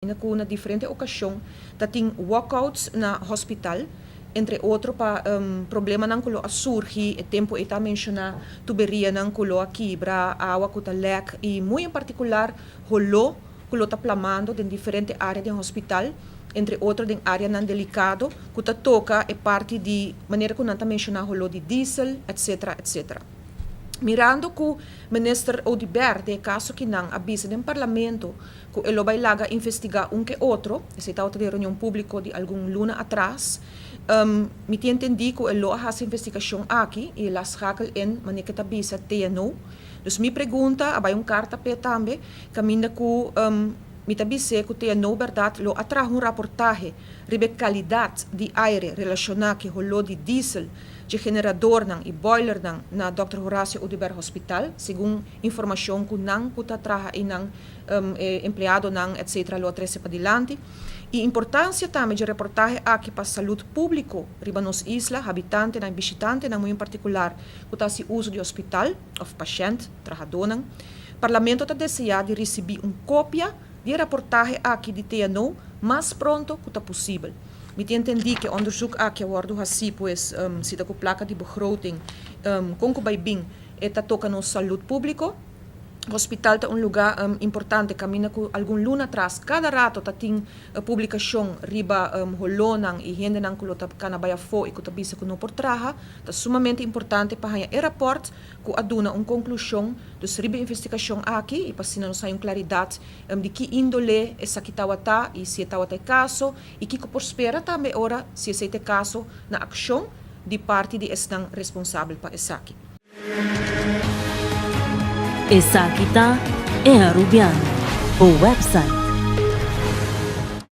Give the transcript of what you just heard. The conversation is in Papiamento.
Kaminda ku na diferente okashon ta tin walkouts na hospital, entre otro pa problemanan ku lo a surgi e tempu ei ta menshoná tuberianan ku lo a kibra, awa ku ta lèk i muy en partikular holó ku lo ta plamando den diferente área den hospital, entre otro den áreanan delikado ku ta toka e parti di manera ku nan ta menshoná holó di diesel, etcetera, etcetera. Mirando ku Minister Oduber den e kaso ki nan a bisa den Parlamento ku e lo bai laga investigá un ke otro, esei tabata den reunion públiko di algun luna atras, mi tin entendí ku e lo a hasi investigashon aki i el a schakel in, manera ke ta bisa, TNO. Dus mi pregunta a bai un karta p'e tambe, kaminda ku mi ta bis'é ku TNO bèrdat lo a traha un raportahe riba e kalidat di aire relashoná ku e holó di diesel dje generadornan i boilernan na Dòkter Horacio Oduber Hospital, segun informashon ku nan ku ta traha einan e empleadonan etc. Lo a trece padilanti. E importancia tambe dje reportahe aki pa salud publico riba nos isla, habitantenan y bishitantenan muy en particular cu ta haci uso di hospital of pashent, trahadonan. Parlamento ta desea di ricibi un copia di e raportahe aki di TNO mas pronto cu ta posibel. Mi tin entendi cu e onderzoek aki a wordo haci pues si ta cu placa di begroting con cu bay bin e ta toca nos salud publico. Hospital ta un lugá importante kaminda ku algun luna atras kada rato ta tin publikashon riba holónan i hendenan ku lo ta kana bai afó i ku ta bisa ku no por traha. Ta sumamente importante pa haña e rapòrt ku a duna un konklushon dus riba e investigashon aki i pa asina nos haña un klaridat di ki índole esaki tawata i si e tawata e kaso i kiko por spera tambe ora si esei ta e kaso na akshon di parti di esnan responsabel pa esaki. Esaki ta E Arubiano, bo website.